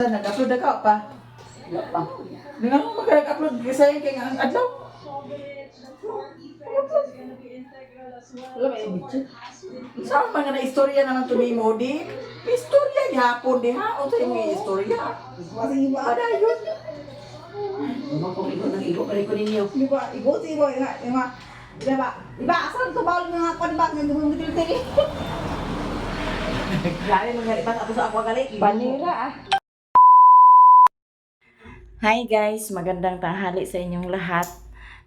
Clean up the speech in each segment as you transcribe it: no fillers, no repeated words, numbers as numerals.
Nag-upload na ka pa. Wala pa. Nga mo ka nag-upload kasi kay nga ang adlaw. Wala may bitch. Sa mga na istorya naman to nimo di. Istorya gihapon di ha. Unsa imong istorya? Kasi iba, Padayon. Ano ko igo nang igo pa rin ko ninyo. di ba, igo si ibo, iba, iba, diba, iba, asan to bawal nga ako, diba, nga gumugil-tili. Grabe mga lipat ato sa ako gali. Panira ah. Hi guys, magandang tanghali sa inyong lahat.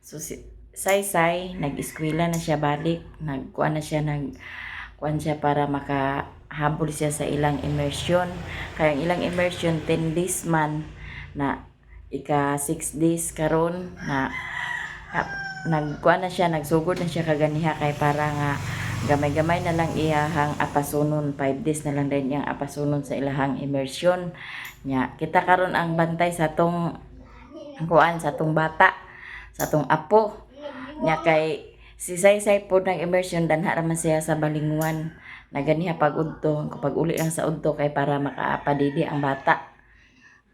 So si Sai Sai, nag-eskwela na siya balik, nagkuan na siya nagkuan siya para makahabol siya sa ilang immersion. Kaya ang ilang immersion 10 days man na ika 6 days karon na nagkuan na siya, nagsugod na siya kaganiha kay para nga gamay-gamay na lang iyahang apasunon, 5 days na lang din iyang apasunon sa ilahang immersion. Nya, kita karon ang bantay sa tong kuan sa tong bata, sa tong apo. Nya kay si Saysay po ng immersion danha ra man siya sa Balinguan. Naganiha pag udto, kapag uli lang sa udto kay para makaapadidi ang bata.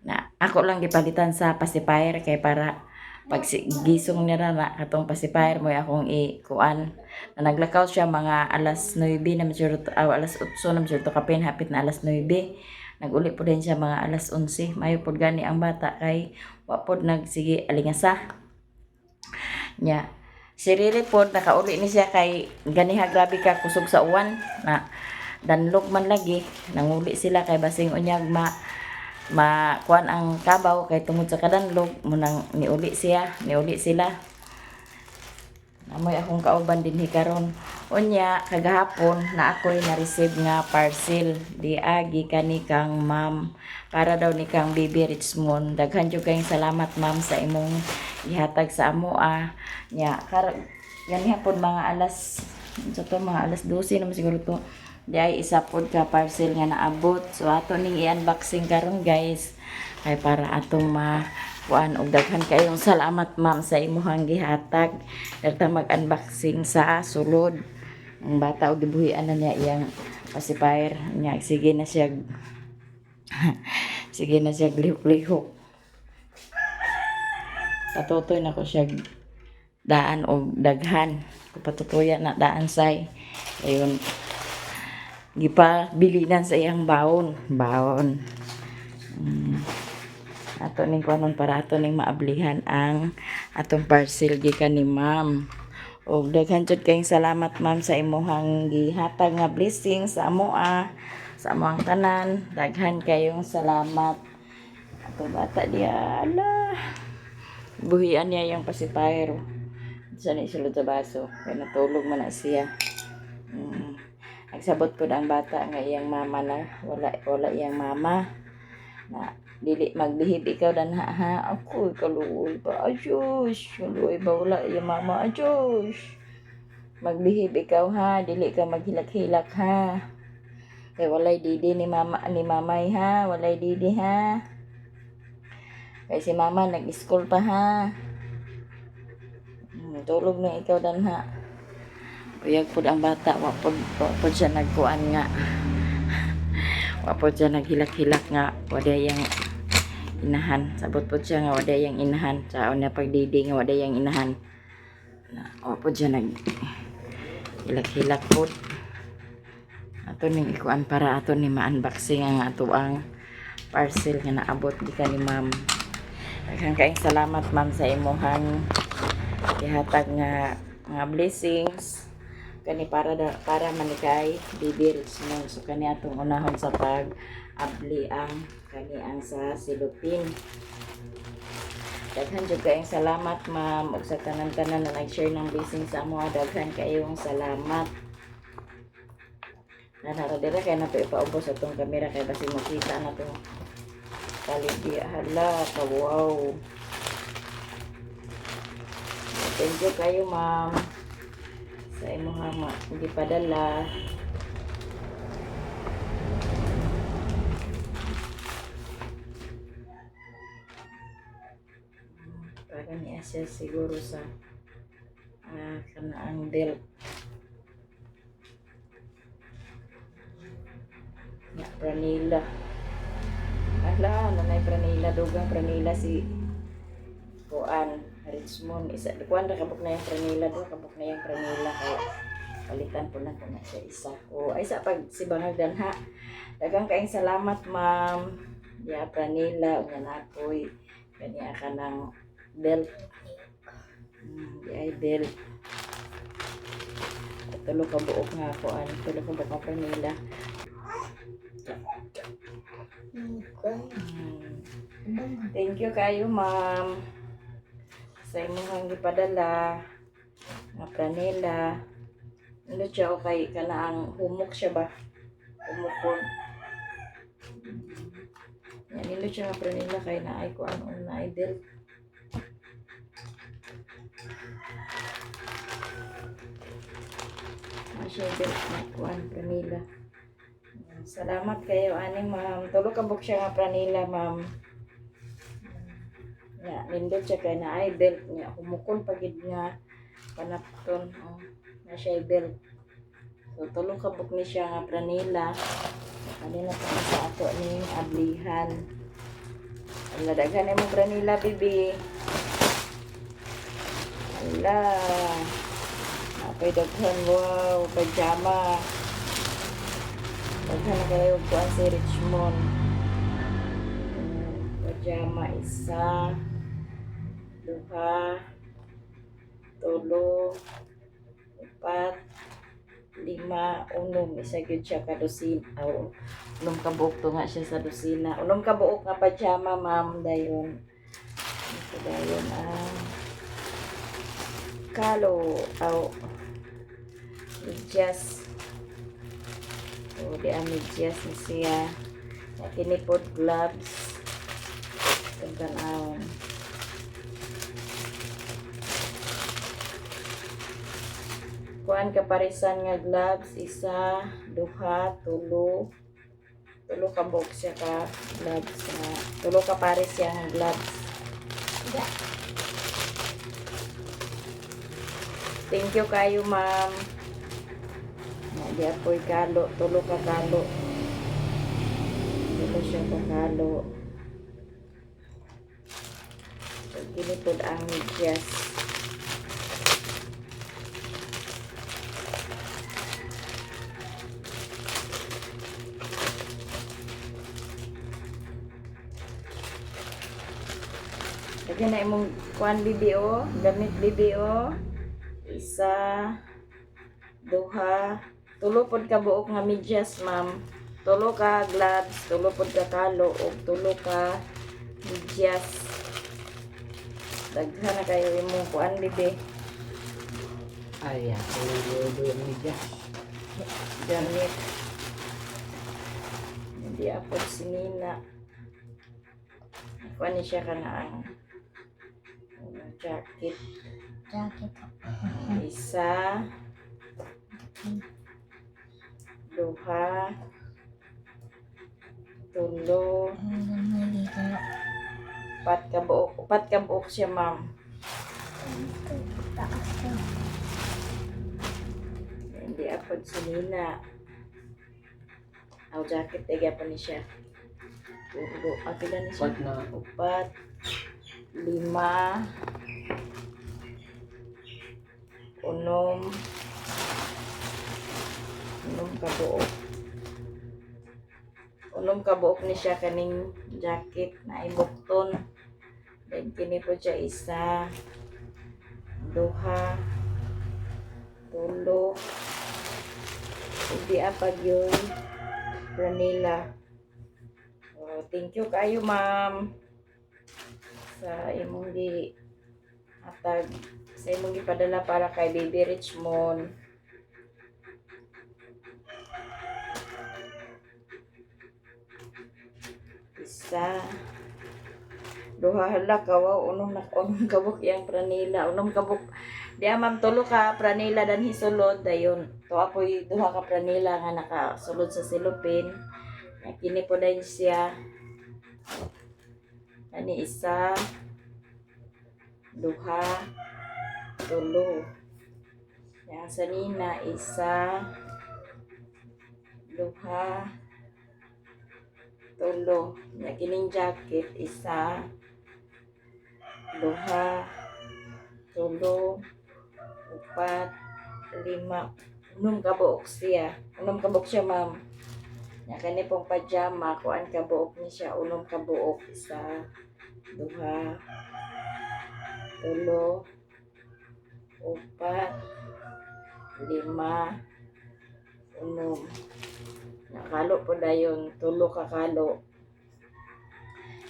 Na ako lang gipalitan sa pacifier kay para pag gisong niya ra na katong pacifier mo akong i-kuan. Na naglakaw siya mga alas 9 na masyuro to, aw, alas 8 na masyuro to kapin hapit na alas 9. Naguli po din siya mga alas 11. Mayo pod gani ang bata kay wa pod nagsige alingasa. Nya. Si Riri pod nakauli ni siya kay ganiha grabe ka kusog sa uwan na danlog man lagi nanguli sila kay basing unyag ma ma kuan ang kabaw kay tungod sa kadanlog munang niuli siya niuli sila. Namoy akong kauban dinhi karon. Unya kagahapon na ako'y na-receive nga parcel di agi kani kang ma'am para daw ni kang Baby Richmond. Daghan jud kayong salamat, ma'am, sa imong gihatag sa amo ah. Nya kar ganiha pod mga alas sa to mga alas 12 naman siguro to. Di ay isa pod ka parcel nga naabot. So ato ning i-unboxing karon, guys. Kay para atong ma kuan og daghan kayong salamat, ma'am, sa imuhang gihatag. Darta mag-unboxing sa sulod. Ang bata og gibuhian na niya iyang pacifier niya, sige na siya sige na siya lihok-lihok. Patutoy na ko siya daan og daghan. Kung patutoyan na daan say. Ayun. Gipabilinan sa iyang baon. Baon. Ato ning kuanon para ato ning maablihan ang atong parcel gikan ni ma'am. Og daghan jud kayong salamat, ma'am, sa imuhang gihatag nga blessing sa amoa, sa amoang tanan. Daghan kayong salamat. Ato bata diya, ala. Buhian niya yung pacifier. Sa ni sulod sa baso. Kaya natulog man na siya. Nagsabot po ang bata nga iyang mama na wala wala iyang mama na dili magbehave ikaw dan ha ha ako kaluoy ba, ayos kaluoy ba wala iyang mama, ayos magbehave ikaw ha, dili ka maghilak-hilak ha, kay walay didi ni mama ni mamay ha, walay didi ha, kay si mama nag-school pa ha. Tulog na ikaw dan ha. Uyag pud ang bata, wa pod siya nagkuan nga. Wa pod siya naghilak-hilak nga wala yang inahan. Sabot pod siya nga wala yang inahan. Sa niya pagdidi nga wala yang inahan. Na, wa pod siya nag hilak-hilak pod. Ato ning ikuan para ato ni ma-unboxing ang ato ang parcel nga naabot gikan ni ma'am. Daghan kayong salamat, ma'am, sa imuhang gihatag nga mga blessings kani para da, para man ni kay Bibi Richmond. So kani atong unahon sa pag abli ang kani ang sa silupin. Daghan jud kayong salamat, ma'am, ug sa tanan-tanan na nag-share ng blessing sa amo, daghan kayong salamat. Nanara dira kay nato ipaubos atong kamera kay basin makita na to paligi. Hala ka, wow. Thank you kayo, ma'am, sa imong ma gipadala. Para niya siya siguro sa kanaang belt. Ya, Pranila. Ay, Hala, nanay pranila, dugang pranila si Kuan, Richmond. Isa, kuan ra kabuk na yung pranila, do kabuk na yung pranila kay palitan po na ko na siya isa. O, ay sa pag si Bangag danha. Daghang kaayong salamat, ma'am. Ya pranila unya nakoy kaniya ka ng belt. Di ay belt. Tulo ka buok nga kuan, tulo ka buok nga pranila. Thank you kayo, ma'am. Sa imong gipadala nga pranila. Ano siya okay kana ang humok siya ba? Humokon. Yan nilo siya nga pranila kay naay ko ano naay belt. Na siya belt na kuan pranila. Salamat kayo ani ma'am. Tulo ka buok siya nga pranila, ma'am. Nga nindot siya kay naay belt niya. Humukon pagid nga panapton. Oh, na siya belt. So tulo ka buok ni siya nga pranila. Kanina pa sa ato ning ablihan. Ala, daghan imong pranila, bibi. Ala. Apay daghan, wow, pajama. Daghan na kayo kuan si Richmond. Pajama isa, duha, tulo, upat, lima, unom. Isa gyud siya ka dosin. Aw, unom ka buok to nga siya sa dosina. Unom ka buok nga pajama, ma'am, dayon. Ito dayon ang kalo aw medyas. So, di ang medyas ni siya. Kinipod gloves. Itong tanawon. Kuan kaparisan nga gloves, isa, duha, tulo. Tulo ka box siya ka gloves nga. Tulo ka pares siya nga gloves. Thank you kayo, ma'am. Na di apoy kalo, tulo ka kalo. Tulo siya ka kalo. So, kini pod ang medyas. Lagyan na imong kuan bibi o, gamit bibi o. Isa, duha, tulo pod ka buok nga medyas, ma'am. Tulo ka gloves, tulo pod ka kalo ug tulo ka medyas. Daghan na kayo imong kuan bibi. Ay, ako yung media. Gamit. Hindi apod si Nina. Kuan ni siya kana ang jacket. Jacket. Isa, duha, tulo, upat ka buok. Upat ka buok siya, ma'am. Hindi apod si Nina. Aw, jacket, ay gyapon ni siya. Tulo, ah, pila ni siya? What na? Upat, lima, unom, unom ka buok. Unom ka buok ni siya kaning jacket na ibukton. Then kini po siya isa, duha, tulo, ug di apag yun, pranila. Oh, thank you kayo, ma'am, sa imong gi atag sa imong gipadala para kay Baby Richmond. Isa, duha, hala kawaw, unom na unom kabuk iyang pranila, unom kabuk. Di ah, ma'am, tulo ka pranila danhi sulod dayon. To apoy duha ka pranila nga nakasulod sa silupin. Na kini po dayon siya. Ani isa, duha, tulo. Yang sa nina, isa, duha, Tulo. Nya kining jacket, isa, duha, tulo, upat, lima, unom ka buok siya. Unom ka buok siya, ma'am. Nya kani pong pajama, kuan ka buok ni siya, unom ka buok, isa, duha, tulo, upat, lima, unom. Nakalo po dayon, tulo ka kalo.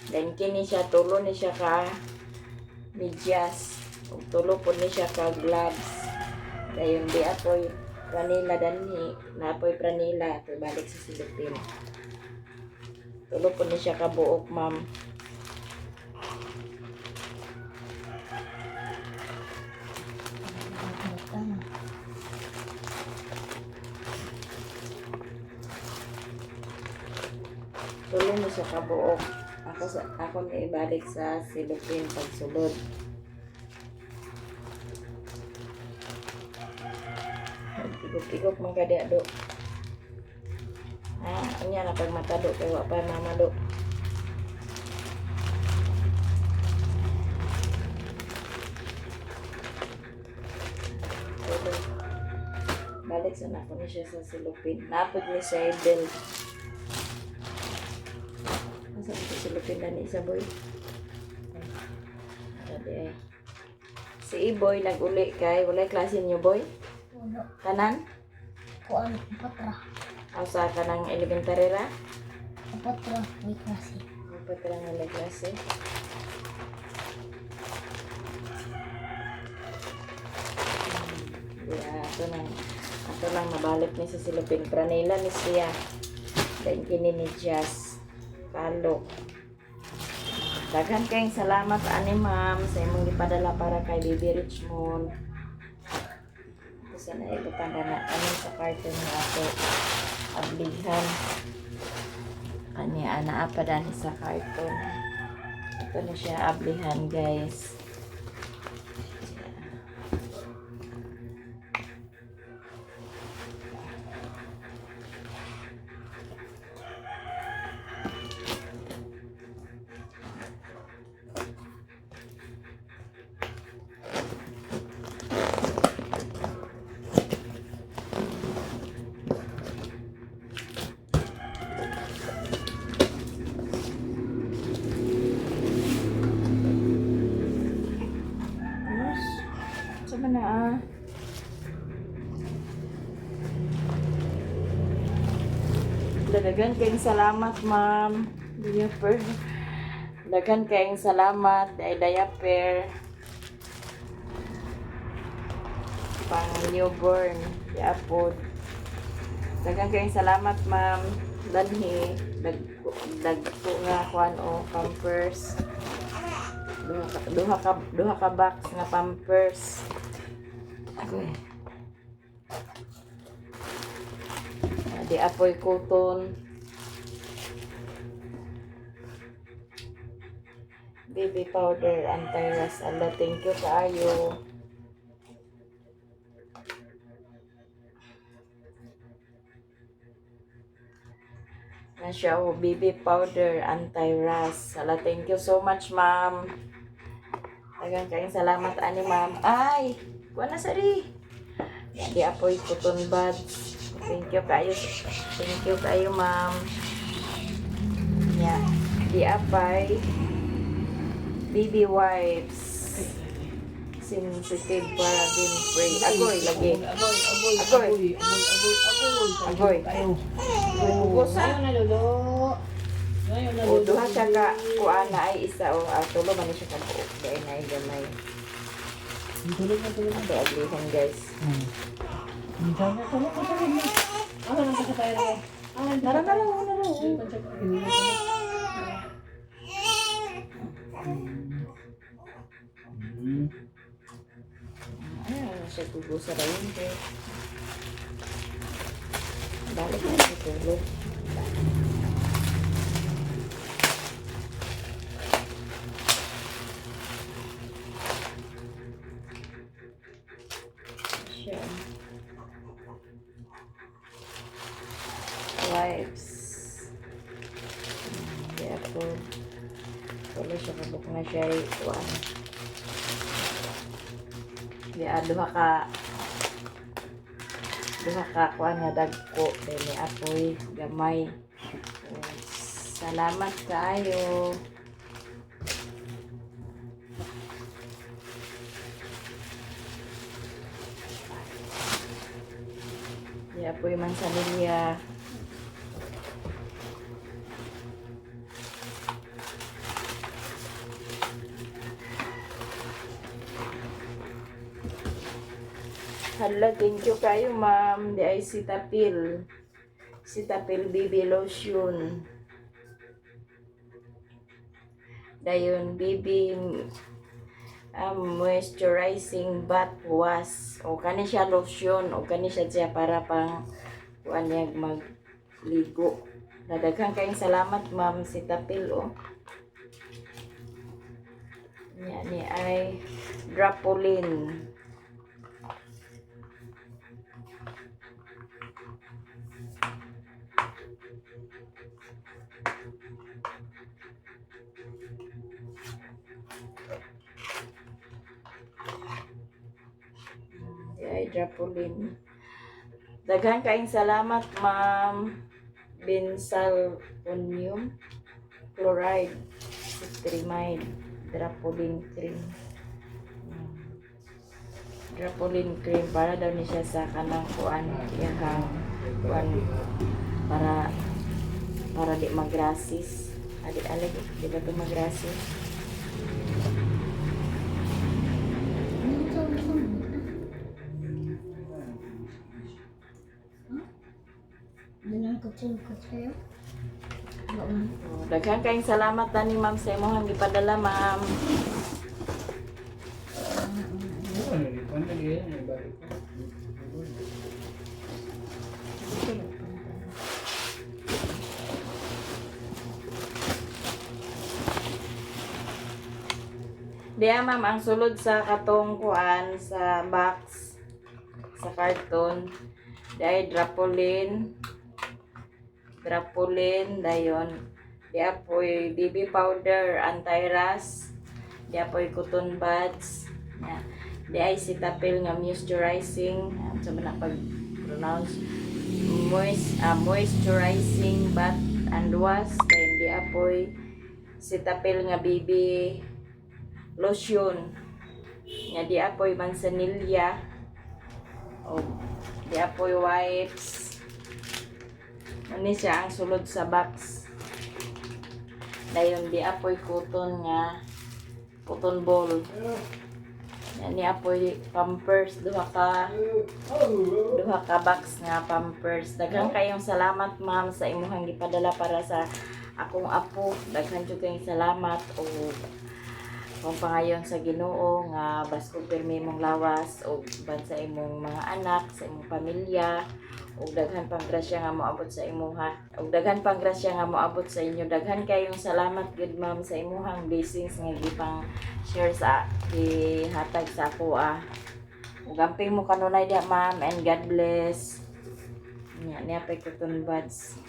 Then kini siya, tulo ni siya ka medyas. Ug tulo po ni siya ka gloves. Dayon di apoy pranila danhi, naapoy pranila, apoy balik sa silupin. Tulo po ni siya ka buok, ma'am. Tulo ni siya ka buok. Ako sa ako ni ibalik sa silupin pagsulod. Igok-igok man ka diha, do. Ah, unya na pag mata do kay wa pa mama do. Tulo. Balik sa nako ni siya sa silupin. Napod ni siya belt. Asa ito silupin na ni isa boy? Ara di ay. Si Iboy nag-uli kay walay klase niyo, boy? Wala. Tanan? Kuan, patra. Asa ka ng elementary ra? Patra, may klase. Upat ra nga walay klase. Yeah, ato lang nabalik ni sa silupin. Pranila ni siya. Then kini ni Jazz. Kalo. Daghan kayong salamat ani ma'am sa imong gipadala para kay Baby Richmond. Kasi na ibutang na kami sa carton nga ato ablihan. Kani ana pa dani sa carton. Ito na siya ablihan, guys. Yes. Sama na ah. Daghan kayong salamat, ma'am. Diaper. Daghan kayong salamat ay diaper. Pang newborn. Diapod. Daghan kayong salamat, ma'am. Danhi. Dag dagko nga kuan o pampers. Duha ka box nga pampers. Agoy. Di apoy cotton. Baby powder, anti-rust. Ala, thank you kaayo. Na siya, oh, baby powder, anti-rust. Ala, thank you so much, ma'am. Daghang kayong salamat, ani ma'am. Ay, kuha na sari. Di apoy cotton buds. Thank you kayo. Thank you kayo, ma'am. Yeah. Di apay baby wipes. Sensitive paraben free. Agoy lagi. Agoy, agoy, Agoy. agoy, agoy, agoy, Agoy. Tayo. Gusa. Ngayon na, lolo. Ngayon na, O lolo. duha siya ka kuan na ay isa o ah, tulo man ni siya ka buok dahil na ay gamay. Tulog na, tulog na. Ato ablihan, guys. Minsan na, tulog na, tulog na. Ano nang sakatay na? Nara nara nara. Ay, ano siya gugusa ra yun eh. Balik na siya tulog. Siya. Wipes. Wala siya kabuk na siya kuan. Di duha ka kuan nga dagko dahil ni apoy gamay. So, salamat kaayo. Di apoy mansanilya. Hala, thank you kayo, ma'am. Di ay Cetaphil. Cetaphil BB lotion. Dayon, BB moisturizing bath wash. O kani siya lotion. O kani siya siya para pang kuan niya magligo. Dadaghan kayong salamat, ma'am, Cetaphil, oh. Yan ni ay Drapolin. Ay, Drapolin. Daghan kayong salamat, ma'am. Benzalkonium chloride, cetrimide, Drapolin cream. Drapolin cream para daw ni siya sa kanang kuan, iyahang kuan para para di magrasis. Adi alag, di ba ito magrasis? Ano sa gusto mo? Doon ang kutsil-kutsil. Doon. Oh, daghan kayong salamat tani ma'am sa imong gipadala, ma'am. Ano, di pa na yan, eh, balik ko. Diya ma'am, ang sulod sa katong kuan sa box sa karton dahil Drapolin, Drapolin dayon diya po'y BB powder anti-rust, diya po'y cotton buds ya. Diya ay Cetaphil nga moisturizing sa man na pag pronounce moisturizing bath and wash, dayon diya po'y Cetaphil nga BB lotion nga di apoy mansanilya o di apoy wipes. Ano siya ang sulod sa box. Dayon di apoy cotton nga cotton ball. Yan ni apoy pampers, duha ka box nga pampers. Daghan kayong salamat, ma'am, sa imuhang gipadala para sa akong apo. Daghan jud kayong salamat o kung pangayon sa Ginoo nga baskog pirmi imong lawas o ban sa imong mga anak, sa imong pamilya, ug daghan pang grasya nga moabot sa imuha. Ug daghan pang grasya nga moabot sa inyo. Daghan kayong salamat gud, ma'am, sa imuhang blessings nga gipang share sa gihatag sa ako ah. Ug amping mo kanunay diha, ma'am, and God bless. Nya niya pay cotton buds.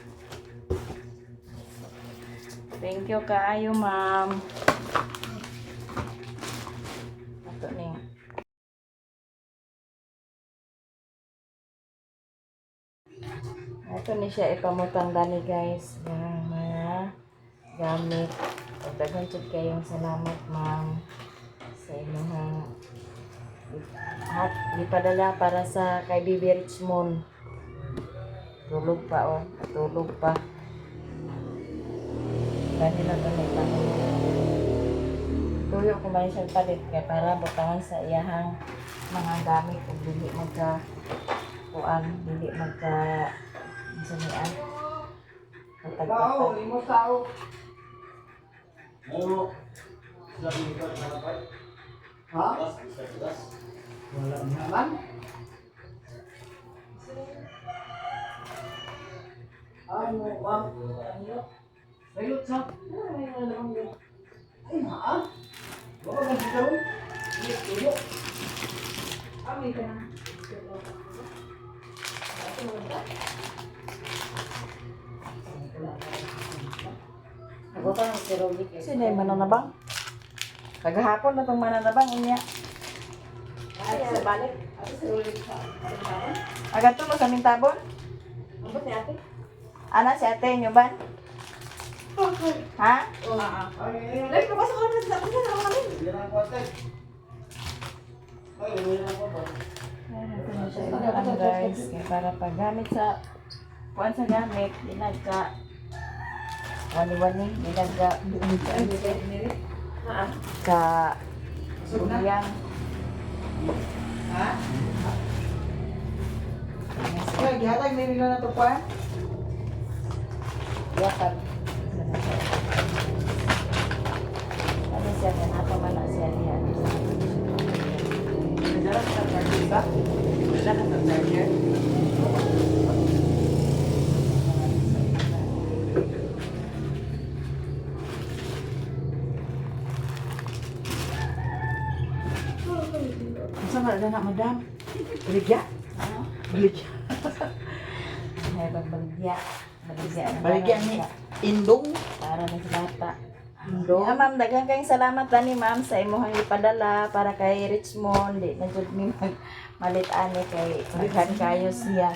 Thank you kaayo, ma'am. Ato ning Ato ni siya ipamutang dani, guys, ng mga gamit. Ug daghan jud kayong salamat, ma'am, sa inyong hat gipadala para sa kay Bibi Richmond. Tulog pa oh, tulog pa. Dani na to na ipamutang. Tuyo ko man siya palit kay para butangan sa iyahang mga gamit ug dili magka kuan, dili magka unsa ni ah Tao, patag-patag. limo tao. Ha? Wala naman. Ano ba? Sayot sa. Ay, ha? Baka ba siya ron? Tuyo. Sino yung mananabang? Kagahapon na itong mananabang unya. Balik. Agad to mo sa mintabon? Ana si ate inyo ban? Ha? Lagi papasok ko na sa sa kami. Ano guys, kaya para paggamit sa kuan sa gamit, di nagka wani-wani, di nagka ka bugiyang. Ha? Kaya gihatag na nila na to pa. Yakag. Ano siya, kanapa man na siya niya. Nagdala ka sa charger ba? Nagdala ka sa charger? Unsa man na, madam? Baligya? Baligya. Ay, baligya. Baligya. na Baligya ni Indong. Para na sa bata. Yeah, ma'am, daghan kayong salamat ani ma'am sa imuhang gipadala para kay Richmond. Di na jud mi mag malit ani kay daghan kayo siya.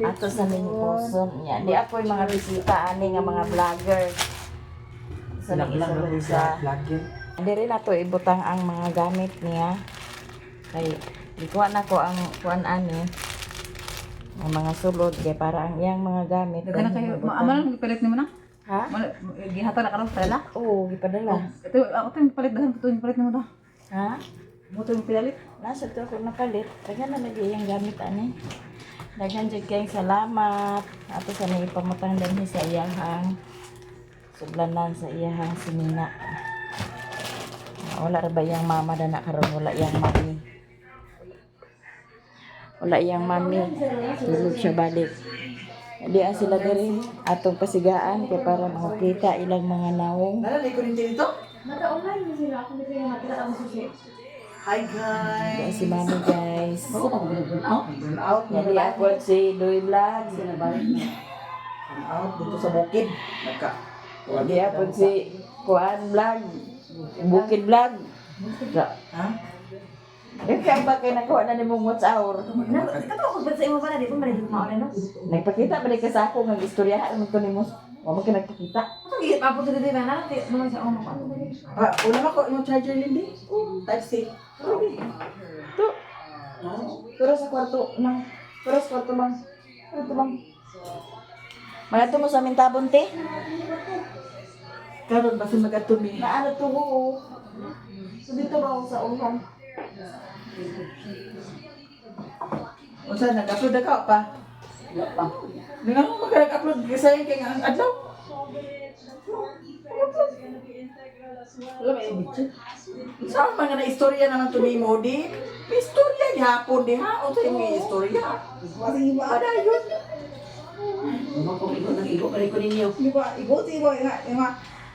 Ato sa Minikoson niya. Di apoy mga bisita ani nga mga vlogger. Sa nang isulod sa Vlogger. Diri na to ibutang ang mga gamit niya. Kay gikuha na ko ang kuan ani ang mga sulod kay para ang iyang mga gamit. Daghan na kayo. ibutang. Ama lang gipalit nimo na. Ha? Gihatag na karon padala. Oo, gipadala. Ito ako to palit daghan ko to palit nimo to. Ha? Mo to yung pinalit. Nasa to ako napalit. Daghan na lagi iyang gamit ani. Daghan jud kayong salamat. Ato sa may ipamutang dinhi sa iyahang sublanan sa iyahang sinina. Ah, wala ra ba iyang mama dana karon wala iyang mami. Wala iyang mami. Tulog siya balik. Di ah sila diri atong pasigaan kay para makita ilang mga nawong. Nalala ko rin dito. Mata-online na sila. Ako hindi sila matira ang susi. Hi guys. Di ah si mami guys. Burn out. Burn out. Di ako si Louis Vlog. Burn out dito sa bukid. Nagka. Di ako si Kuan Vlog. Bukid Vlog. Ha? Ikaw ba kay nakuha na ni mong watch hour? Kato ako sa imo ba na di ba marig mauna no? Nagpakita ba ni ka sa ako nga istoryahan mo to nimo? Wa man ka nagpakita. Ako gigit pa po dito na natin mo sa ono ko. Ah, una ba ko yung charger Lindy? Type C. To. Pero sa kwarto nang pero sa kwarto bang. Kwarto bang. Mga mo sa aming tabon te. Karon basta magatumi. Naano to ko. So dito ba ako sa uhan? Unsa nag-upload na ka pa? Wala pa. Nga mo ka nag-upload kasi kay nga ang adlaw. Wala may bitch. Sa mga na istorya naman to nimo di. Istorya gihapon di ha. Unsa imong istorya? Padayon. Mo ko igo nang igo pa rin ko ninyo. Di ba? Igo si igo nga nga.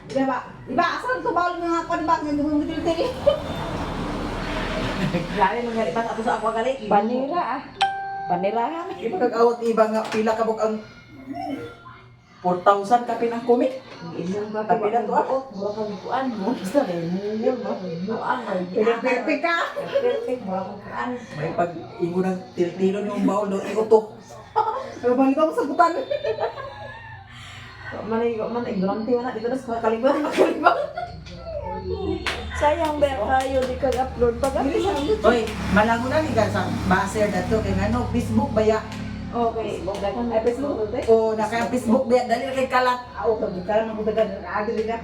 Di ba? Di ba asa to bawal nga kon ba nga gumugil-til. Grabe mga lipat ato sa akwa gali. Panira ah. Panirahan. Di ba kag-awat iba nga pila ka buk ang 4,000 kapin ang kumit. Inyong ba Tapi na to, ah. Mura kang kuan mo. Basta may mungol mo. Muang Perfect ka. Perfect mura kang kuan. May pag ingo ng tiltilon yung bawl do iuto. Pero balik ako sa butan. Manay man ignorante wala dito na sa kalibang kalibang. Sayang ba kayo di kag upload pag upload. Oy, malango na ni sa baser dato kay ngano Facebook baya. Okay. Ay Facebook do O na kay Facebook baya dali na kay kalat. Ako kag karon mo dagan agi ka.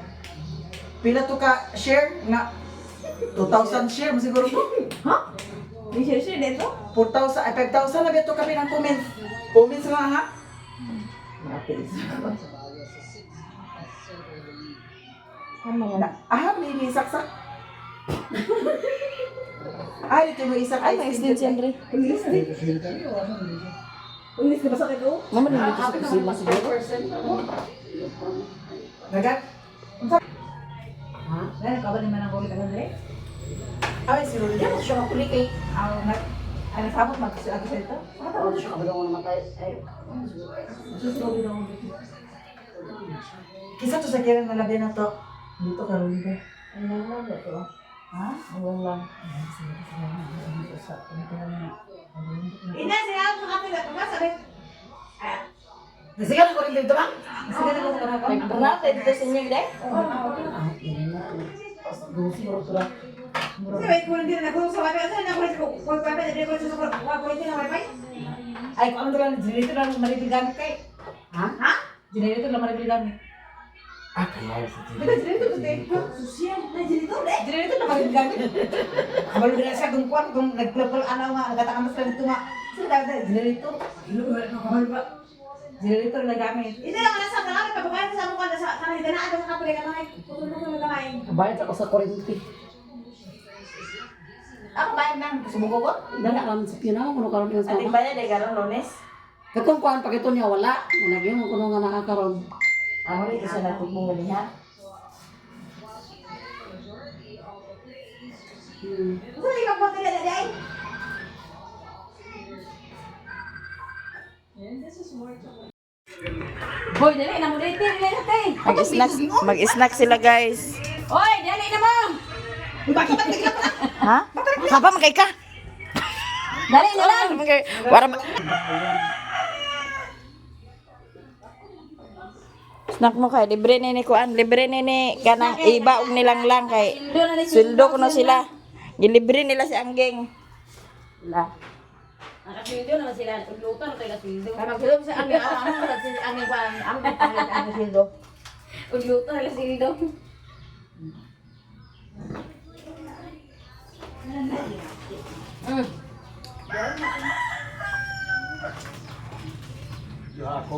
Pila to ka share nga 2,000 share mo siguro to. Di share share dito. 4,000 ay 5,000 na beto kami ng comments. Comments nga ha. Mati. Ano Na, aha, may may saksak. Ay, ito yung isa Ay, may extension rin. Ulis ka ba sa kiko? Mama, nandito sa kusina siguro. Nagat? Ha? Dahil ka ba naman ang ulit ang dire? Ay, si Rolly. Yan siya makuli kay. Ang ang nasabot mag sa ito. Ano siya kabalo mo namatay. Ay. Kisa to sa kiran na labi na to. Dito karon ka. Ang lang ito. Ha? Ang lang. Ina, sila ang kapila. Sabi, Nasigan ko rin dito ba? Nasigan ko rin dito. Nagpurnate dito sa inyo, gday? Sabi, kung hindi na nakulong sa wifi, saan nakulong sa wifi? Hindi ko sa wifi, na wifi. Ay, kung ano lang, generator lang maribili gamit kay. Ha? Ha? Generator lang maribili gamit. Ah, kaya sa Di ba generator to, te? Susiyan, na generator, eh. Generator lang maribili gamit. Kabalo na siya kung kuwan, kung nagplapal ano nga, nagkataka mas lang ito nga. Sila daw dahil, generator. Kabalo ba? Generator lang gamit. Ina lang nasa kanang pabukayan sa mukha sa kanang hidanaan sa kapila kamay. Putol-putol na kamay. Bayad ako sa kuryente. Ako bayad nang sumuko ko? Dala lang sa pinaw, kuno karon yung Ating sama. bayad ay karon Lunes. Katong kuan pakito niya wala. Naging mo kuno nga nakakaron. Amo ni siya nagtugmong ganiha. Gusto ka po dili dili ay. Hoy, dali na mo dito, dali na te. Mag-snack, mag-snack sila, guys. Hoy, dali na mo. Ha? Kapa magkay ka. Dali na lang. Para Snack mo kay libre ni ni kuan, libre ni ni kanang iba og nilang lang kay sweldo kuno sila. Gilibre nila si Anggeng. La. Nakasweldo naman sila. Ugluto na kayo kasweldo. Magsulog sa aming ang aming kuan, ang aming sildo. Ugluto na kasweldo. Ako.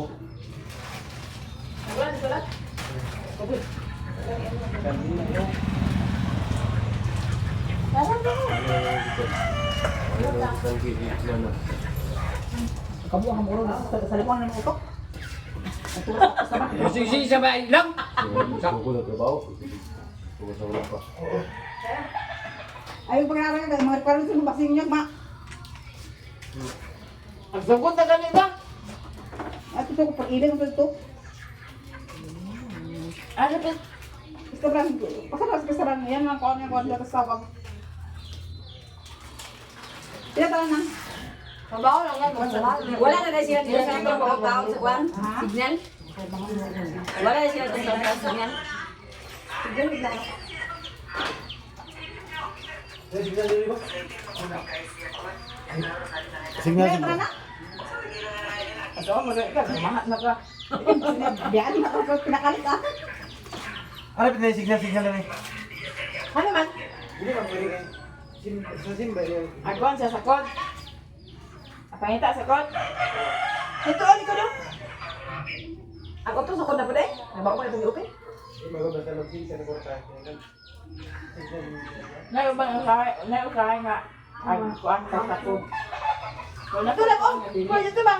Kamu ang muro na sa likuan ng utok. Sige, sabay lang. Suko na trabaho. Suko sa ulo pa. Ay, pag-aaral ka, mga parang sinubasing niya, ma. Ang sugod na ganito. At ito ko pag-ibig ko ito. Ano pa? Kasaran, kasaran, kasaran. Yan ang kuwan, yung kuwan, yung tawag. Ilan taon na? Trabaho lang yan, Wala na dahil sila dito sa itong tao sa kuwan. Signal. Wala na sila dito sa signal. Signal, signal. Aso mo ka, mahat na ka. Biyaan na ako, pinakalit ah. Ano pa signal, signal na eh. Ano man? Hindi ba pwede kayo? Sa simba yun. Agwan siya sa kod. Pangita sa kod. Ito ali ko do. Ako to sa kod na pud eh. Nabako pa itong open. Maganda mag-signal na kurta. Nayo bang usahay, nayo usahay nga ang kuan ka sa kod. Wala Ito lang oh. Pwede ito ba?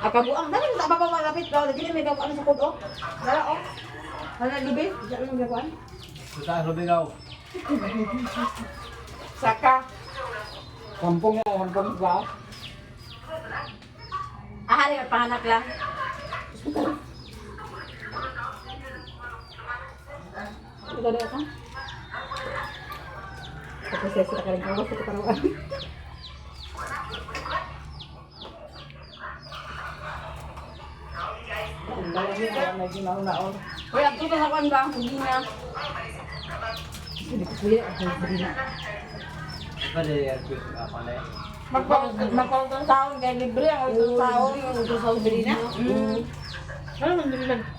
Akabuang dali sa baba malapit daw dili may gabuan sa kod oh. Dala oh. Hala lubi, di mo gabuan. Sa Rubigaw. Saka. Kampong ya, kampong ba? Ah, halika, pahanak lang. Ito na ka. Tapos siya sila ka rin kawas, ito karoon. Ang dala niya, wala na ginauna-una. Hoy, agto pa sa kuwan ba? Hindi na. Hindi ko kuya, ako hindi na. Magpang taon kay libre ang utong taon. Bilina?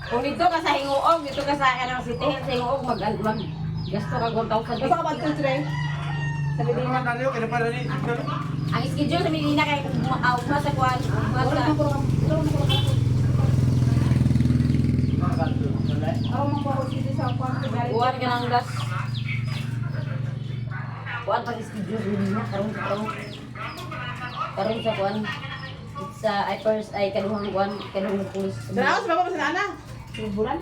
Kung dito ka sa Hinguog, dito ka sa kanang City Hill, sa Hinguog, mag, mag, gasto ka 1,000. Basta ka ba today? Sa Medina. Ang schedule sa Medina kay ugma sa kuwan, ugma sa Ako makuha ko dito sa kuwan. kuwan ka ng gas. Kuwan pag schedule sa Medina karon karon. Karon sa kuwan. It's ay first ay kaduhang kuwan, kaduhang pulis. Dala sa baba sa ana. Bulan?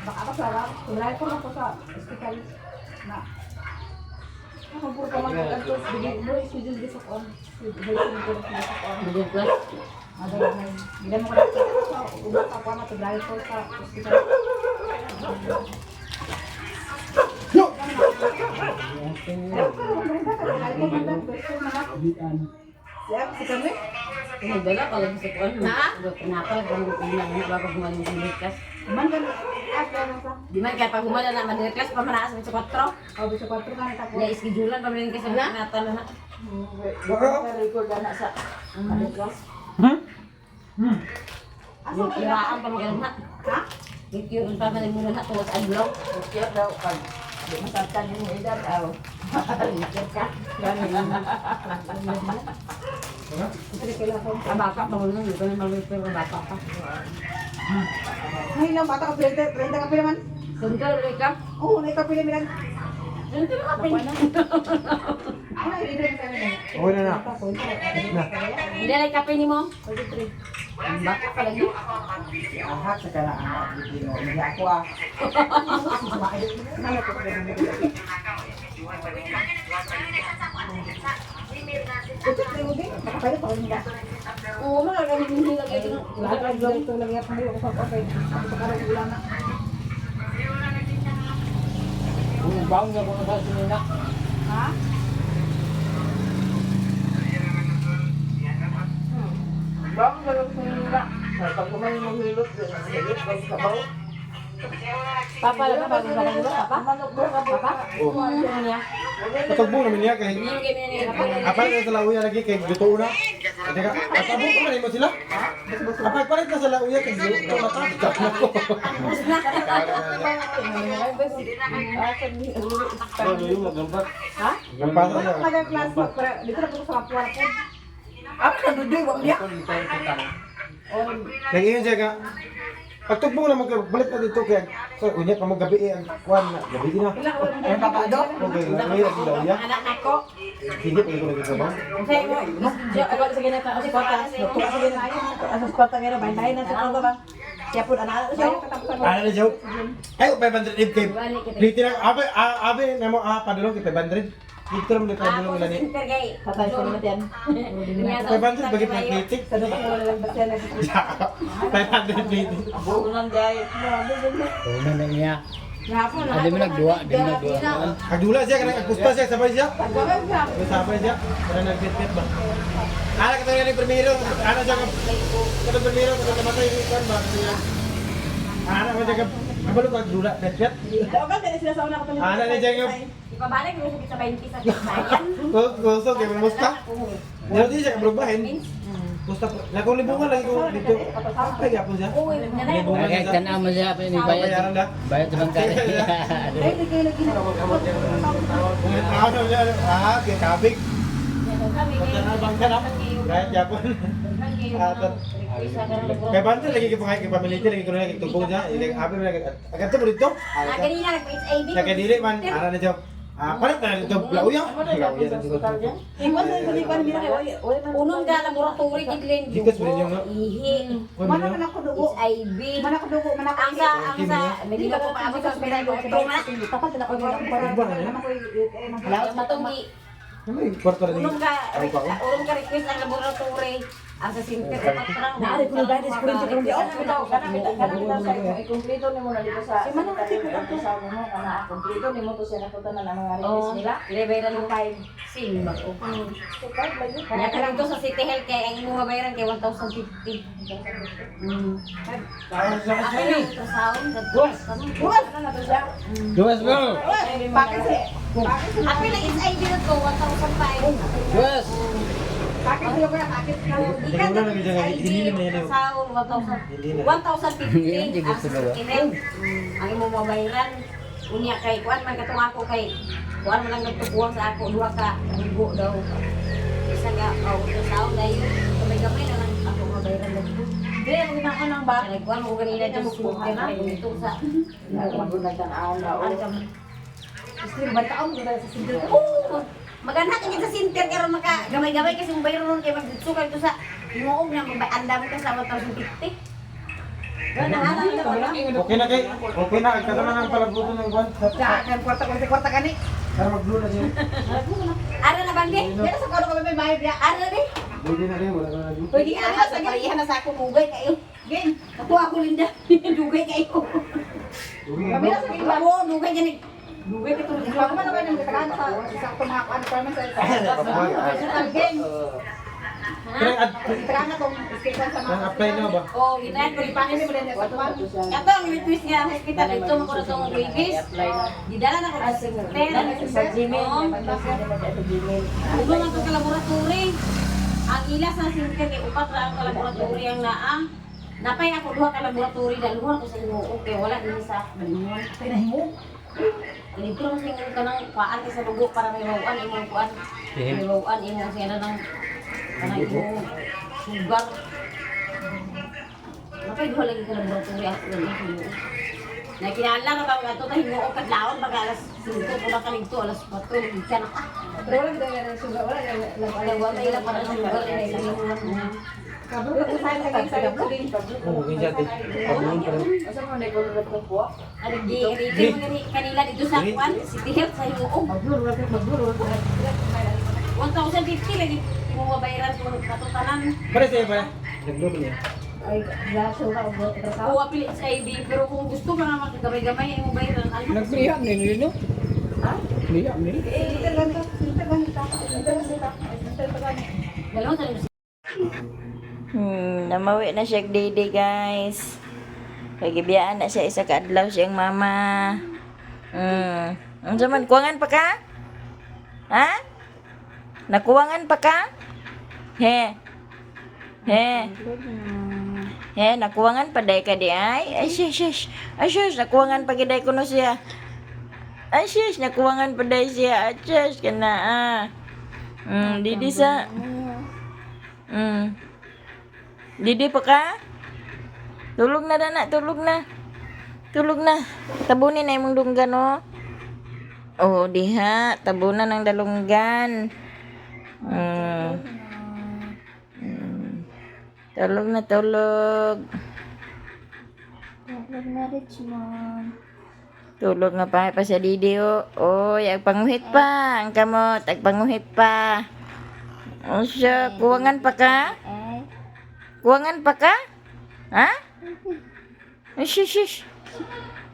Baka ako sa Tulay ko ako sa ospital na. Puro pa man ato bigay mo schedule di sa kon. Middle class. Gila mo ko na uba ka pa na to drive ko sa hospital. Siap si kami. Nagdala pa lagi sa kuan. Na? Napal kung unang na bago human yung middle class. Man kan ah sa. Di man kay pag humala na middle class pa manaas sa 4. Oh, bisa 4 kan tapos. Na iskedulan pa man kasi nata na. Record na sa middle class. Asa Yung kiraan pa magana. Ha? Yung kiraan pa man muna na tuwas adlaw. Cure daw pag di masabtan yung edad aw. Cure ka. Ang bata pa mo nun, di ba naman pero bata pa. Ay lang bata ka 30 30 ka pila man. Sundal rin ka. Oo, oh, ka pila milan. Sundal ka pa. Ano dito sa kami. Okay na na. Na. Hindi na kape ni mo. Ang bata pa lagi. Ahak sa kana ang Pilipino. Hindi ako ah. Ito trimo din. Nakapaylo pa nila. Oo, mga ganun hindi lagi ito. Lahat ang dito lagi at mo ko okay. Ako sa karon ulan na. Bawang na ko sa sinina. Ha? Bawang na lang sinina. Pag kumain mo hilot, hilot pag sabaw. Papa, lang pa bago ba papa? Papa? Oh. Ano niya? Patugbo naman niya kay Hindi mo kami niya. Apa na sa lauya lagi kay luto na. Hindi ka. Patabo pa man mo sila. Apa palit na sa lauya kay luto na ta. Ano yung magambat? Nagpasa siya. Maga-class para dito na po sa kapuan ko. Apa ka dudoy wa niya? Nag-iyon siya ka. Pagtugbo na magbalik na dito kay so unya pa mo gabi eh, ang kuan na gabi na. Ay papa do. Okay, lauya sa lauya. Anak nako. Hindi pa ko lagi sabaw. Say mo. Ako sa ganyan sa kwarta. Nagtuka sa ganyan. Sa kwarta ngayon, bahin-bahin na sa kwarta ba? Siya po, anak siya. Ano na siya? Ay, 500 kay. Dito na abe abe na mo ah padulong kay 500. Dito naman ni padulong Ako nila sa ni. center kay. Patay sa mga yan. 500 bagit na kritik. Sa doon ko wala lang ba siya 500 kritik. Buonan dai. Una na niya. Di mo nagduwa, di mo nagduwa. Agdula siya kanang agusta siya sabay siya. Sabay siya. Kanang nagpit-pit ba. Ala ka ni primero, ana siya ka. Kanang primero kanang namatay ni kan ba siya. Ana man siya ka. Kabalo ka agdula pit-pit. Daw ka sila sa una ka Ana ni siya ka. Ipabalik mo sa 20 sa sayan. Gusto kay musta. Dili di siya kabrubahin. Musta na kung libungan lagi ko dito. Ay gyapon siya. Uy, nanay. Libungan Kaya siya. tanaw mo siya, pa ni bayad. Bayaran na. Bayad sa bangka. Ay, di kayo lagi na. Ano niya? Ah, kay kabig. Bangka na. Kahit yapon. Kay bante lagi kay pangay kay pamilya lagi ko na lagi tubong niya. Ilang abi mo lagi. Agad to dito. Na kanina nag-HIV. Nakadili man ara na siya. Ah, palit na dito lauya. Lauya na dito. Ingwan sa likod ni Mira kay oy man. Unong ka laboratory gid Gikas mo ninyo nga. Ihi. Mana man ako dugo. HIV. Mana ako dugo, mana ako. Ang sa nagila ko pa ako sa ospital ko na. Tapal na ako Iba na niya. Ang matong gi Ano yung kwarto rin? unong ka Ano pa ako? unong ka request ang laboratory ang sa center sa patrang. Naari ko na dahil sa kurinti karon di Kana bitaw, kana bitaw sa ikumpleto nimo na dito sa Si Manang kasi kung sa mo kana kumpleto nimo to siya napunta na ang mga request Oh, nila. level 5 sim ba ko. Nya ka lang to sa City Health kay ang imong mabayaran kay 1,050. Ako na ultrasound. Buwas. Buwas. Ano na to siya? Duwas bro. Bakit si Bakit si Ako lang HIV na ko 1,005. Duwas. Bakit sila kuya? Bakit ka? Ikan Wala na gid HIV hindi na yan. ultrasound Hindi na. 1,000 Hindi 1,050 gusto ang sa ba ba? City Health. Ang imong mabayaran unya kay kuan man katong ako kay kuan man lang nagtubuang sa ako duha ka dugo daw. Isa ka oh, ultrasound dayon gamay-gamay na lang ako mabayaran dagko. Hindi ako ginako ng ba. Nagkuan ko kanina dyan sa center dito sa Nagtanaw na ano ka Bantaon ko sa single. Oo! Maganda ka sa center karon maka gamay-gamay kasi mong bayro ron kay magsugal to sa himuog na magbaandam ka sa 1,050. Okay na kay. Okay na kay na ang palabuton ng kwan. Sa akin, kwarta ko, kwarta kani. Para mag-blue na siya. Ara na bang di? Dito sa kano kami may bayad ya. Ara di? Pwede na rin, wala na rin. Pwede ka sa pareha na sa ako dugay kayo. Game. Ako ako Linda. Dugay kayo. Kami na sa game ba? Oo, dugay gani. Dugay ka tulog. Ako man naman ang tagaan sa sa akong mga kuan requirements sa sa game. Tagaan na tong escape sa mga. Apply na ba? Oh, gitay ko Pangin mo din sa kuan. Kato ang twist nga hospital dito mo ko na tong babies. Gidala na ko sa center. Sa Gmail. Oo. Ugo man tong laboratory. Ang ila sa center kay upat ra ang laboratory ang naa. Napay ako duha ka laboratory dalhon ko sa Ginoo kay wala dinhi sa Balingon. Pinahimo. Dito lang sa imong kanang kuan kay sa dugo para may mawuan imong kuan. May mawuan imong sa nang kanang imong sugar. Napay duha lagi ka laboratory ako dali sa Ginoo. Nakinala ka ba ato ta hinuo kadlawon baga alas 5 ko na kaligto alas 4 gikan na ka. Pero wala gid ang sugar, wala lang Wala wala ila para sa sugar ila sa Ginoo. Oo, ganyan siya. Pag-blue pa rin. Asa man na ikaw nagkong kuha? Ano gi kanila dito sa kuan City Health sa Himuog. 1,050 lagi mo mabayaran kung katutanan. Pare sa'yo pare. Nag-blue pa niya. Ay, laso ka og O apil HIV pero kung gusto ka nga makagamay-gamay mo bayaran ano. Nagpriyam ni nilo. Ha? Priyam ni. Dalawa sa Namawi na siya didi guys. Kay gibiyaan na siya isa ka adlaw siyang mama. Unsa man kuwangan pa ka? Ha? Nakuwangan pa ka? He. He. He, nakuwangan pa day ka di ay. Ay shush shush. Ay shush, nakuwangan pa giday kuno siya. Ay shush, nakuwangan pa day siya. Ay shush kana ah. Didi sa. Didi pa ka? Tulog na dana, tulog na. Tulog na. Tabunin na imong dunggan oh. Oh, diha, tabunan ang dalunggan. Tulog na tulog. Tulog na, Richmond. Tulog nga pa pa sa Didi oh. Oy, agpanguhit pa ang kamot, agpanguhit pa. O siya, kuwangan pa ka? Eh, Kuwangan pa ka? Ha? Ay, shush, shush.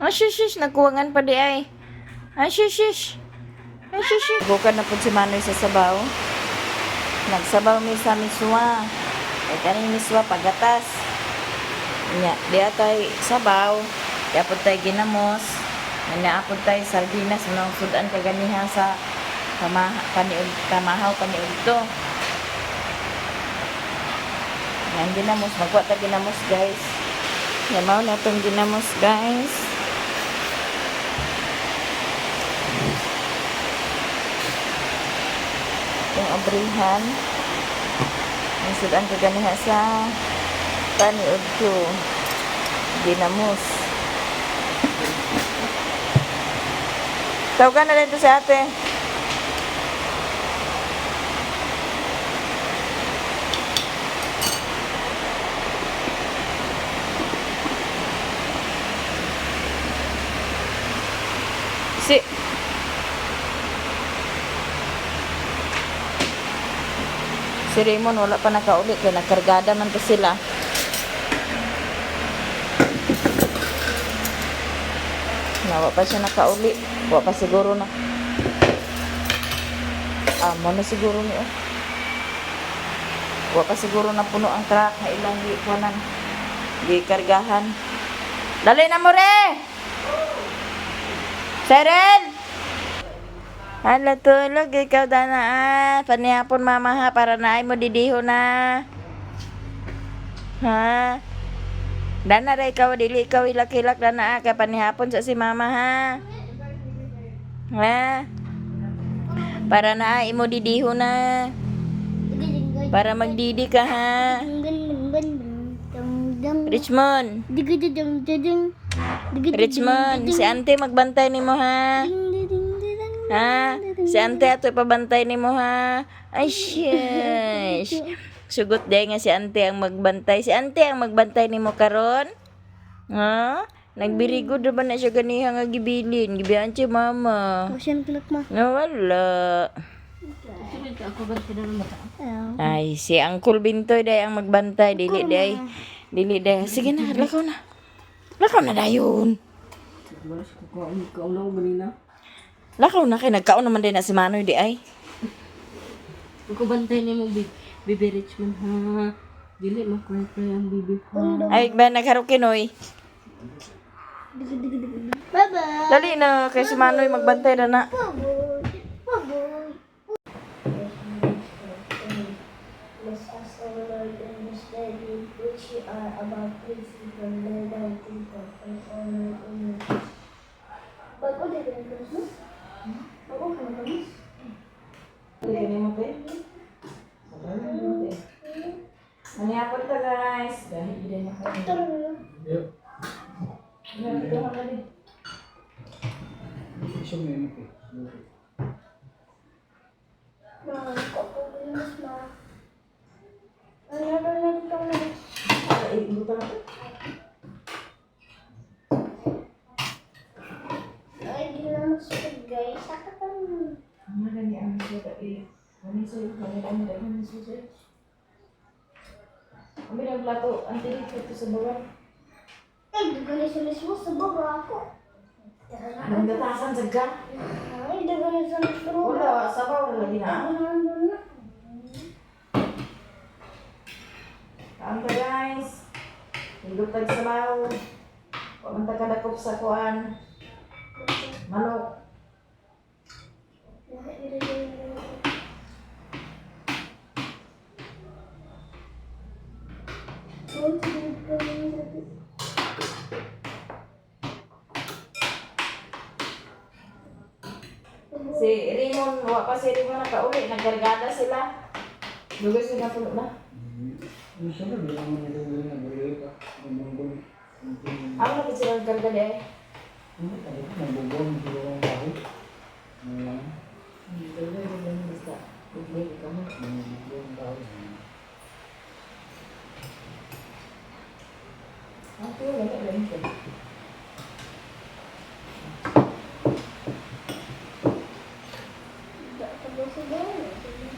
Ay, shush, shush. Nakuwangan pa di ay. Ay, shush, shush. Ay, shush, shush. Bukan na po si Manoy sa sabaw. Nagsabaw mi sa miswa. Ay, kaning miswa pagatas. Nya, di atay sabaw. Di apod tay ginamos. Naapod tay sardinas. Manang sudan kaganiha sa pamaha, paniud, pamahaw paniud to. Yan, ginamos. Magkuha ta ginamos, guys. Yan, mao na itong ginamos, guys. Yung abrihan. Ang sudan kaganiha sa paniud to. Ginamos. Tawagan na dito si ate. Si Si Raymond wala pa nakauli kay nakargada man to sila. Na wa pa siya nakauli. Wa pa siguro na. Ah, mo na siguro ni oh. Wa pa siguro na puno ang truck na ilang gi kuanan. Gikargahan. Dali na mo re. Seren! Hala, tulog. Ikaw, Dana. Ah. Panihapon, mama, ha. Para na ay mo didiho na. Ha? Dana, ra ikaw. Dili ikaw ilak-ilak, Dana. Ah. Kay panihapon sa si mama, ha? Ha? Para na ay mo didiho na. Para magdidi ka, ha? Richmond. Richmond, si ante magbantay nimo ha. Ha? Si ante ato ipabantay nimo ha. Ay, shush. Sugot day nga si ante ang magbantay. Si ante ang magbantay nimo karon. Ha? Nag-very good ra ba na siya ganiha nga gibilin? Gibiyaan siya mama. Motion clock ma. Nawala. Ay, si Uncle Bintoy day ang magbantay. Dili day. Dili day. Sige na, lakaw na. Lakaw na dayon. Lakaw na kay nagkaon naman din na si Manoy di ay. Ko bantay nimo Bibi Richmond ha. Dili mo cry ang bibi ha. Ay, ba nagharukin oy. Bye-bye. Dali na kay si Manoy magbantay na na. Bye-bye. Bye-bye. Bless us, O Lord, in this day which we are about to receive from thy bounty for Christ our Lord. Amen. Bago di ka nagkamas? Bago ka nagkamas? Mangyapon ta guys. Dahil hindi na ako. Tara na. Ma, ko po ginas ma. Ano na lang ito na? Ay, di na masakit guys. Sakit ang Ambil ang plato, ang tirik ito sa bawang. Ay, dugo na sa mismo sa baba ako. Tara na. Nagdatasan sa ka? Ay, dugo na sa mismo. Wala, sabaw wala lagi na. Dugo na doon na. Kaan ta guys. Hindot tag sabaw. Huwag man ta kadakop sa kuan. Manok. Si Raymond, wa pa si Raymond nakauli. Nagkargada sila. Dugay sila puno na. Ako na sila nagkargada eh. Dugay sila basta. Dugay ka mo. Okay, wala lang ito.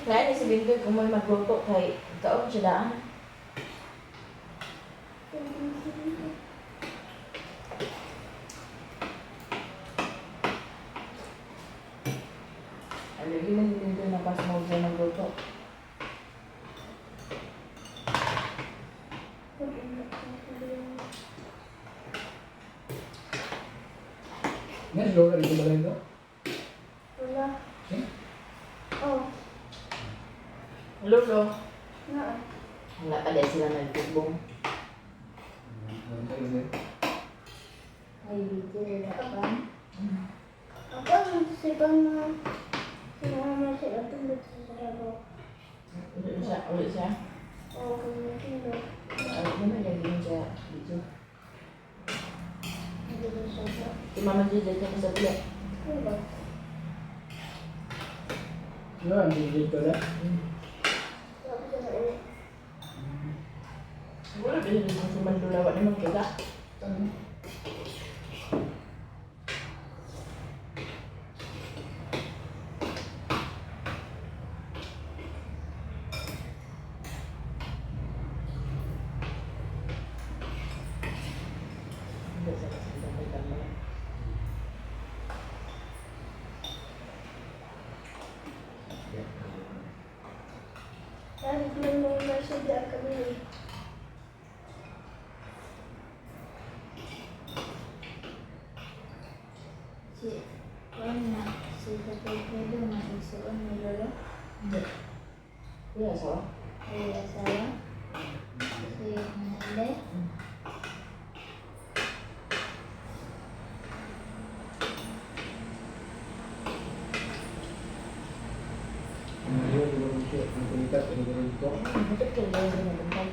Kaya ni si Bintoy kung may magluto kay kaon siya daan. Alagi lang si Bintoy na pas mo siya magluto. Wala. Oh, Lolo. na. Wala pa dahil sila nagtugbong. Ay, dito wala pa. Ako, sibang na. Sinama sila tulog sa sarabo. Uli siya, uli siya. Oo, kung tulog. Ay, naman lagi yun siya dito. Hindi ko siya. Si Mama G, dito na sa pila. Ano ba? Sabi sa ulit. Siguro dito dito sa Mandula, wala naman kita. Dahil may mga nasa kami. Si Juan na, si Tatay Fredo na isuon ni Lolo, Iya, so. ay asawa, si Nande, Bakit kayo lang nabantay?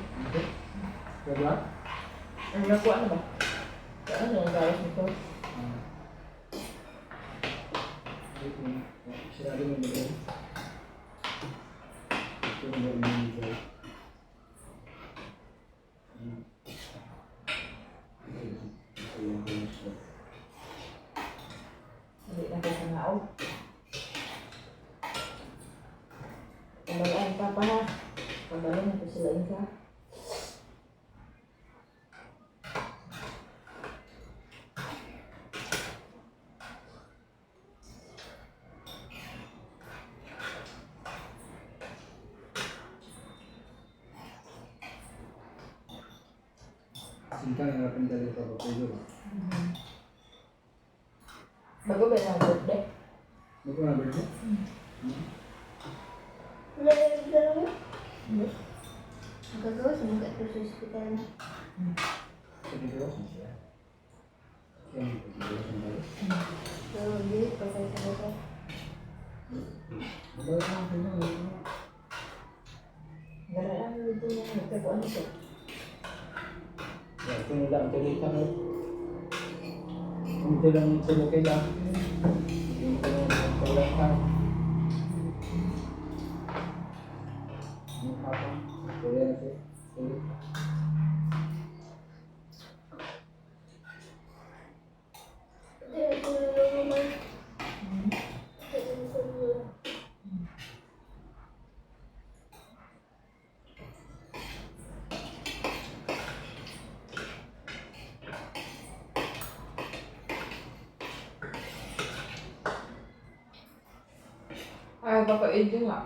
Ang nakuha na ba? Ano ang gawas nito? Hindi na ko sangaog. Pambalaan papa ha. Pambalaan na to sila inka. Sinta nga rapin dali pa ko. Bago ba yung birthday? Bago na birthday? Wala yung dalawa. Nagagawa sa mga ito sa ospital na. Sige. Pero dili pa kayo sa ito. Garaan dito na nagkakuan ito. Ya, ito nila ang tuloy ka. Kung ito lang tuloy kay lang. Ito lang ka. Ano pa pa? Tuloy na siya. Tuloy. Dili ko naman. Dili ko naman. Ay, baka ito nga.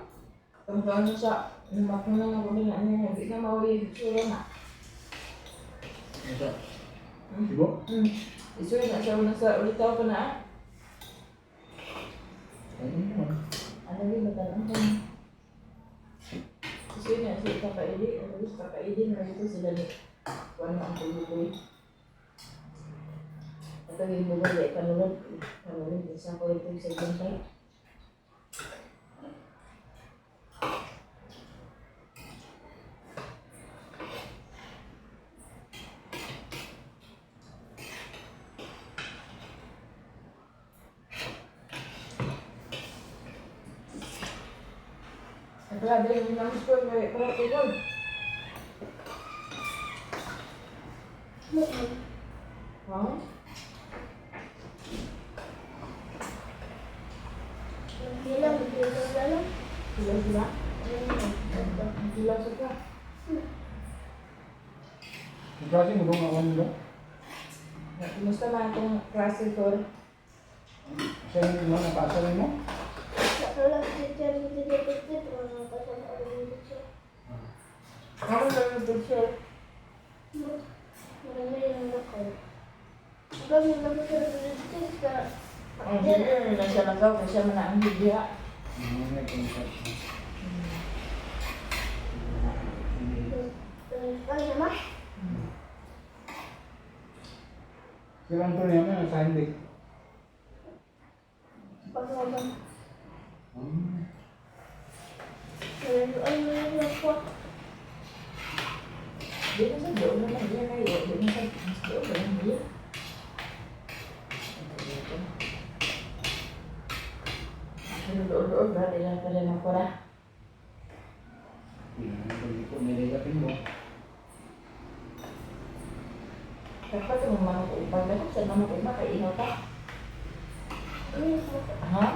Tanggal na sa namakuna na kami na ano, hindi na mawali isura na. Ito. Ibo? Isura na siya una sa ulitaw pa na ah. Ayun naman. Ano din matanong ko. Isura na siya kakaili, ano gusto kakaili na ito sila ni Kuan ang tulukoy. Ito yung bubol, eh, panulog. Panulog, isa ko ito sa ibang. Grabe yung namus ko, may para tugol. Wow. Bilang, bilang, bilang. Sila sila. Sila sila. Ang klase mo kung ako nila? Kumusta man itong klase ko? Siya yung mga napasa rin mo? Wala, teacher, teacher, teacher, mga kasama ako ng teacher. Ako sa yung teacher. Marami yung ako. Kami lang sa teacher sa Ang hindi na siya nagaw, kasi siya man ang higya. Ano ma? Sila ang tunay naman, nasa hindi. Pagkabang. Ano ano ako? Di na sa doon naman niya kayo. Di na sa mas doon ba lang niya? Pero doon-doon ba? Di lang pala ng kura. Hindi ko nililapin mo. Dapat yung manok upang. Dapat sa manok upang kay ihaw ka. Ha?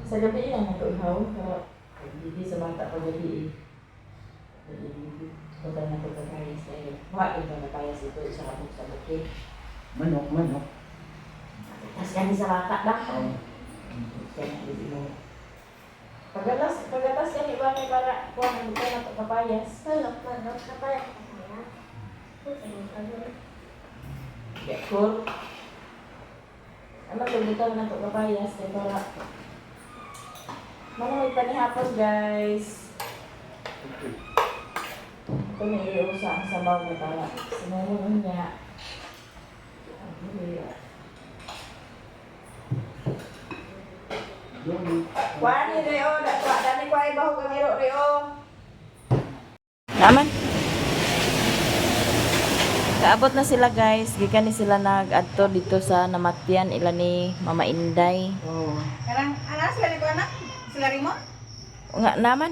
Sa gabi yan, nag-uhaw. Pero hindi sa bata pa gabi eh. Punta na ko kapayas sa'yo. Wa, ito kapayas ito. Isa ka sa bukid. Manok, manok. Tapos kani sa bata ba? Oo. Kaya na mo. Pagatas, pagatas yan iba may para kuha ng buta na kapayas. Manok, manok, kapala ka sana. Ano? Yakor. Ano pagbuta na to kapayas kay para Mana may panihapon, guys. Ito may iusa ang sabaw na para sinunod niya. Kuha ni Reo, kuha dani kuha ibaho kang iro Reo. Naman. Kaabot na sila, guys. Gikan ni sila nag-adto dito sa namatyan ila ni Mama Inday. Karang, ana sila ni ko anak? Sila rin mo? Nga naman.